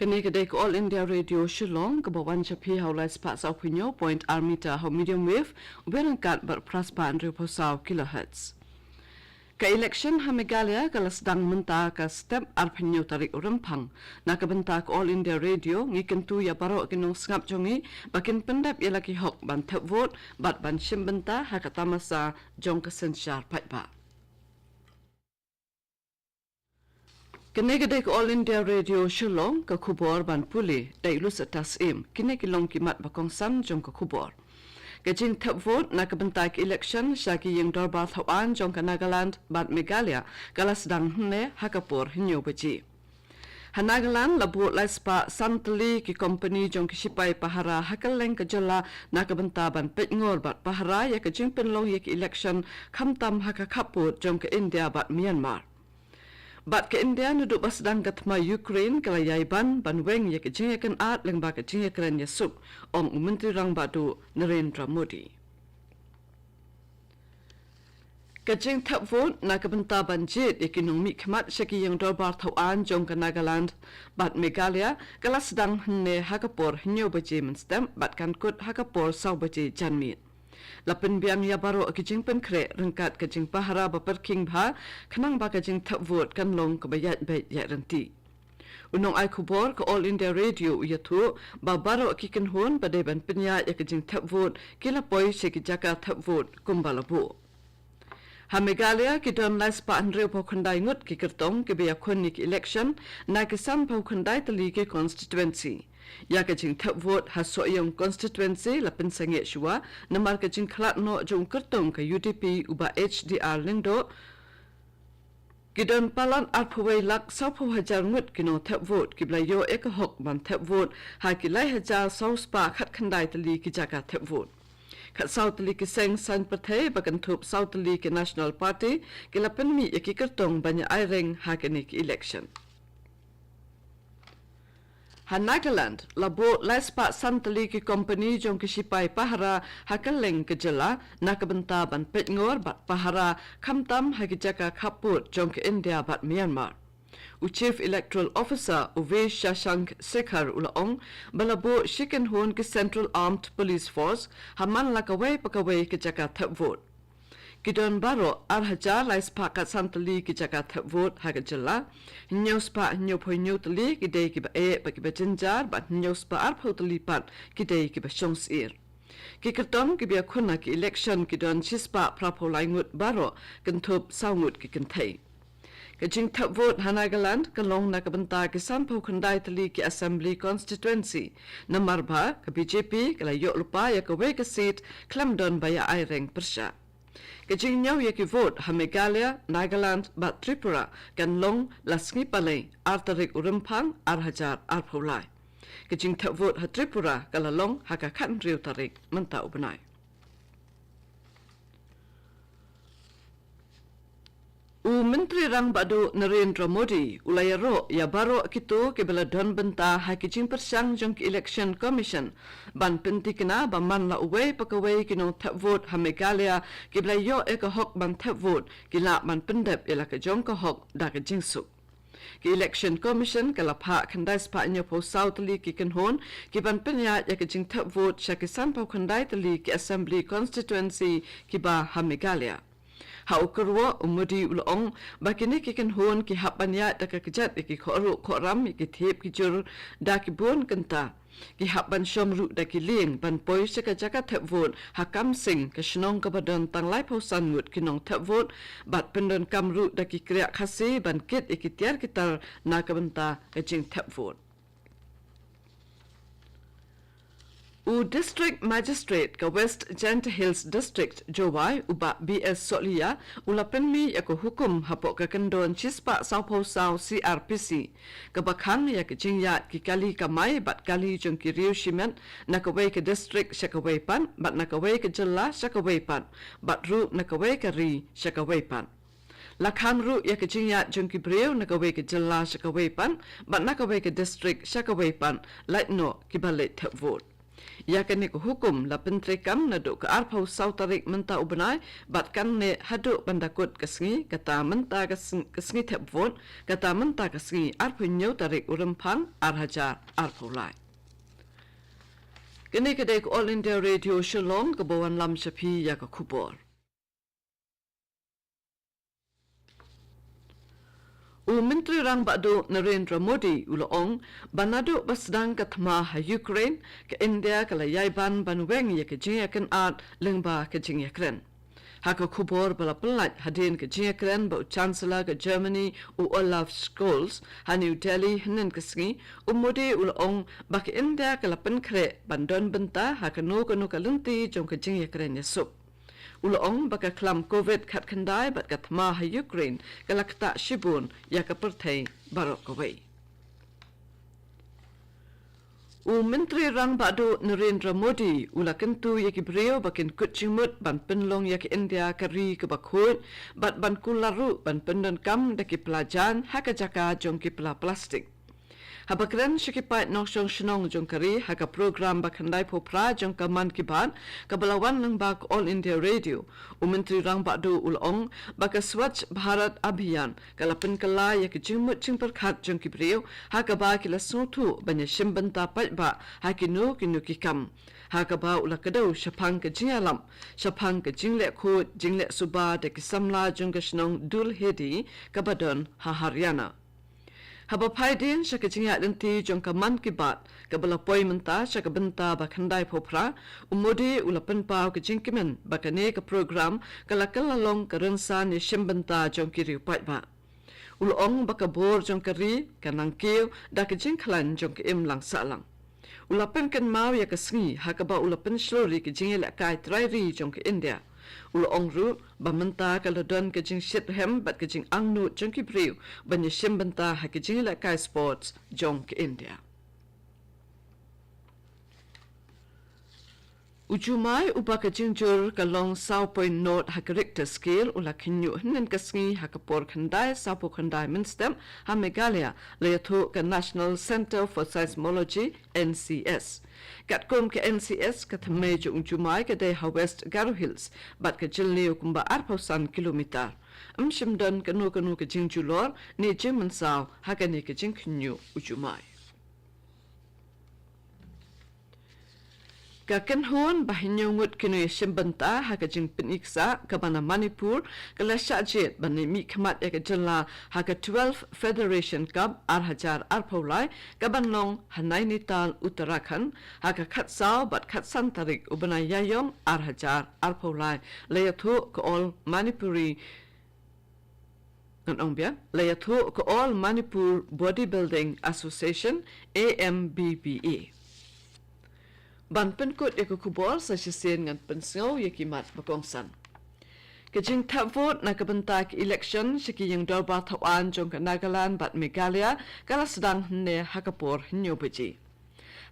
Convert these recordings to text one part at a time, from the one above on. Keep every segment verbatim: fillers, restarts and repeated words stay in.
Kane ka dei ka All India Radio Shillong, kaba wan sha phi ha u lai spah saw phew hynñiew point ar meter ha u medium wave, u byrngkat bad phra spah hynriew phew saw kilohertz. Ka election ha Meghalaya ka la sdang mynta ka step ar phew hynñiew tarik u Rymphang. Na ka bynta ka All India Radio, ngi kyntu ïa baroh ki nongsngap jong ngi ba kin pyndep ïa la ki hok ban thep vote bad ban shim bynta ha ka tamasa jong ka synshar paidbah. Kane ka dei ka All India Radio Shillong, ka khubor ban pule da i Lusata Syiem. Kine ki long ki mat ba kongsan jong ka khubor. Ka jingthep vote na ka bynta ka election sha ki ïing dorbar thawaiñ jong ka Nagaland bad Meghalaya ka la sdang hynne ha ka por hynñiew baje. Ha Nagaland la buh lai spah san tylli ki kompani jong ki shipai pahara ha kylleng ka jylla na ka bynta ban peit ngor bad pahara ïa ka jingpynlong ïa ka election, khamtam ha ka khappud jong ka India bad Myanmar. Bad ka India naduh ba sdang ka thma Ukraine ka la ïai ban ban weng ïa ka jingïakynad lyngba ka jingïakren ïasuk, ong u Myntri Rangbah Duh Narendra Modi. Ka jingthep vote na ka bynta ban jied ïa ki nongmihkhmat sha ki ïing dorbar thawaiñ jong ka Nagaland bad Meghalaya ka la sdang hynne ha ka por hynñiew baje mynstep bad kan kut ha ka por saw baje janmiet. La pynbiang ïa baroh ki jingpynkhreh ryngkat ka jingpahara ba pyrkhing bha, khnang ba ka jingthep vote kan long kaba ïaid beit ïaid ryntih. U nongai khubor ka All India Radio u ïathuh ba baroh ki kynhun ba dei ban pynïaid ïa ka jingthep vote ki la poi sha ki jaka thep vote kumba la buh. Ha Meghalaya ki don lai spah hynriew phew khyndai ngut ki kyrtong kiba ïakhun ïa ki election na ki san phew khyndai tylli ki constituency. Ïa ka jingthep vote ha Sohiong constituency la pynsangeh shuwa namar ka jingkhlad noh jong u kyrtong ka U D P u Bah H D R Lyngdoh. Ki don palat arphew wei lak saw phew hajar ngut ki nongthep vote kiba la ïoh ïa ka hok ban thep vote ha ki lai hajar saw spah khatkhyndai tylli ki jaka thep vote. Khatsaw tylli ki seng saiñ pyrthei ba kynthup saw tylli ki National Party ki la pynmih ïa ki kyrtong ban ïa aireng ha kane ka election. Ha Nagaland la buh lai spah san tylli ki kompani jong ki shipai pahara ha kylleng ka jylla na ka bynta ban peit ngor bad pahara, khamtam ha ki jaka khappud jong ka India bad Myanmar. U Chief Electoral Officer u V Shashank Shekhar u la ong ba la buh shi kynhun ki Central Armed Police Force ha man la kawei pa kawei ka jaka thep vote. Ki don baroh ar hajar lai spah khatsan tylli ki jaka thep vote ha ka jylla. Hynñiew spah hynñiew phew hynñiew tylli ki dei kiba eh bad kiba jynjar bad hynñiew spah arphew tylli pat ki dei kiba shong syier. Ki kyrtong kiba ïakhun ha ki election ki don shi spah phra phew lai ngut baroh, kynthup saw ngut ki kynthei. Ka jingthep vote ha Nagaland ka long na ka bynta ki san phew khyndai tylli ki assembly constituency. Namar ba ka B J P ka la ïoh lypa ïa kawei ka seat khlem don ba ïa aireng pyrshah. Ka jingñiew ïa ki vote ha Meghalaya, Nagaland bad Tripura kan long la sngi Palei, ar tarik u Rymphang ar hajar arphew lai. Ka jingthep vote ha Tripura ka la long ha ka khathynriew tarik mynta u bnai. U Myntri Rangbah Duh Narendra Modi u la ïaroh ïa baroh kito kiba la don bynta ha ki jingpyrshang jong ki Election Commission ban pynthikna ba man la uwei pa kawei ki nongthep vote ha Meghalaya kiba la ïoh ïa ka hok ban thep vote ki lah ban pyndep ïa la ka jong ka hok da ka jingsuk. Ka Election Commission ka la phah khyndai spah hynñiew phew saw tylli ki kynhun ki ban pynïaid ïa ka jingthep vote sha ki san phew khyndai tylli ki Assembly Constituency kiba ha Meghalaya. Ha u kyrwoh, u Modi u la ong ba kine ki kynhun ki hap ban ïaid da ka kjat ïa ki khohruh khohram, ïa ki thiep ki jur da ki bun kynta. Ki hap ban shong ruh da ki lieng ban poi sha ka jaka thep vote ha Kamsing, ka shnong kaba don tang laiphew san ngut ki nongthep vote, bad pyndonkam ruh da ki kriah Khasi ban kit ïa ki tiar ki tar na ka bynta ka jingthep vote. U District Magistrate ka West Jaintia Hills District, Jowai, u Bah B S Sohliya, u la pynmih ïa ka hukum hapoh ka kyndon shispah sawphew saw C R P C, kaba khang ïa ka jingïaid ki kali kamai bad kali jong ki riew shimet na kawei ka district sha kawei pat, bad na kawei ka jylla sha kawei pat, bad ruh na kawei ka ri sha kawei pat. La khang ruh ïa ka jingïaid jong ki briew na kawei ka jylla sha kawei pat, bad na kawei ka district sha kawei pat, lait noh kiba leit thep vote. Ïa kane ka hukum la pyntreikam naduh ka arphew saw tarik mynta u bnai, bad kan neh haduh ban da kut ka sngi, kata mynta ka sng-, ka sngi thep vote, kata mynta ka sngi arphew hynñiew tarik u Rymphang, ar hajar arphew lai. Kane ka dei ka All India Radio Shillong kaba wanlam sha phi ïa ka khubor. U Myntri Rangbah Duh Narendra Modi u la ong ba naduh ba sdang ka thma ha Ukraine, ka India ka la ïai ban ban weng ïa ka jingïakynad lyngba ka jingïakren. Ha ka khubor ba la pyllait hadien ka jingïakren bad u Chancellor ka Germany u Olaf Scholz ha New Delhi hynnin ka sngi, u Modi u la ong ba ka India ka la pynkhreh ban don bynta ha kano kano ka lynti jong ka jingïakren ïasuk. U la ong ba ka khlam Covid khatkhyndai bad ka thma ha Ukraine ka la ktah shibun ïa ka pyrthei baroh kawei. U Myntri Rangbah Duh Narendra Modi u la kyntu ïa ki briew ba kin kut jingmut ban pynlong ïa ka India ka ri kaba khuid, bad ban kular ruh ban pyndonkam da ki pla jaiñ ha ka jaka jong ki pla plastik. Haba kren sha ki paid nongshong shnong jong ka ri ha ka program ba khyndai phew phra jong ka Mann Ki Baat kaba la wan lyngba ka All India Radio, u Myntri Rangbah Duh u la ong ba ka Swachh Bharat Abhiyan ka la pynkylla ïa ka jingmut jingpyrkhat jong ki briew, ha kaba ki la sngewthuh ban ïashim bynta paidbah ha kino kino ki kam. Ha kaba u la kdew shaphang ka jingïalap shaphang ka jingleh khuid jingleh suba da ki samla jong ka shnong Dhulhedi kaba don ha Haryana. Haba phai dien sha ka jingïaid lynti jong ka Mann Ki Baat kaba la poi mynta sha ka bynta ba khyndai phew phra, u Modi u la pynpaw ka jingkmen ba kane ka program ka la kylla long ka rynsan ïashim bynta jong ki riew paidbah. U la ong ba ka bor jong ka ri ka nang kiew da ka jingkhlaiñ jong ka imlang sahlang. U la pynkynmaw ïa ka sngi ha kaba u la pynshlur ïa ka jingïalehkai trai ri jong ka India. U la ong ruh ba mynta ka la don ka jingshit rhem bad ka jingangnud jong ki briew ban ïashim bynta ha ka jingïalehkai sports jong ka India. U Jumai uba ka jingjur ka long saw point nought ha ka Richter scale u la khynñiuh hynnin ka sngi ha ka por khyndai saw phew khyndai mynstep ha Meghalaya, la ïathuh ka National Centre for Seismology, N C S. Katkum ka N C S, ka thymmei jong u Jumai ka dei ha West Garo Hills bad ka jylliew kumba arphew san kilometer. Ym shym don kano kano ka jingjulor ne jingmynsaw ha kane ka jingkhynñiuh u Jumai. Ka kynhun ba hynñiew ngut kino ïashim bynta ha ka jingpyni ksah kaba na Manipur ka la shah jied ban ïa mihkhmat ïa ka jylla ha ka twelve Federation Cup ar hajar arphew lai kaban long ha Nainital, Uttarakhand, ha ka khatsaw bad khatsan tarik u bnai Ïaïong ar hajar arphew lai, la ïathuh ka All Manipuri Ngan ong biang, la ïathuh ka All Manipur Bodybuilding Association, A M B B A. Ban pynkut ïa ka khubor sa shisien ngan pynsngew ïa ki mat ba kongsan. Ka jingthep vote na ka bynta ka election sha ki ïing dorbar thawaiñ jong ka Nagaland bad Meghalaya ka la sdang hynne ha ka por hynñiew baje.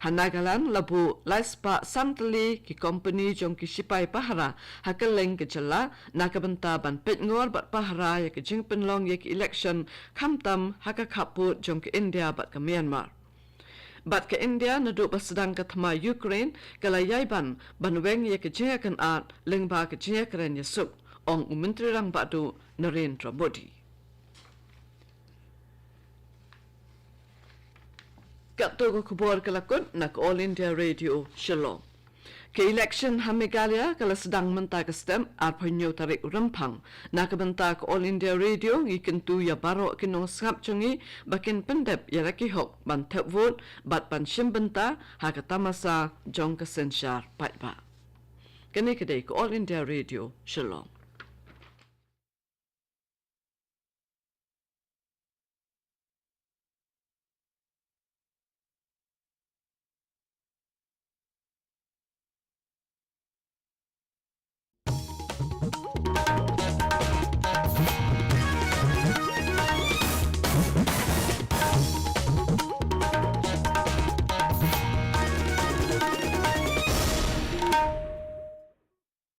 Ha Nagaland la buh lai spah san tylli ki kompani jong ki shipai pahara ha kylleng ka jylla na ka bynta ban peit ngor bad pahara ïa ka jingpynlong ïa ka election khamtam ha ka khappud jong ka India bad ka Myanmar. Bad ka India naduh ba sdang ka thma Ukraine ka la ïai ban ban weng ïa ka jingïakynad lyngba ka jingïakren ïasuk, ong u Myntri Rangbah Duh Narendra Modi. Katto ka khubor ka la kut na ka All India Radio Shillong. Ka election ha Meghalaya ka la sdang mynta ka step arphew hynñiew tarik u Rymphang. Na ka bynta ka All India Radio ngi kyntu ïa baroh ki nongsngap jong ngi ba kin pyndep ïa la ki hok ban thep vote bad ban shim bynta ha ka tamasa jong ka synshar paidbah. Kane ka dei ka All India Radio Shillong.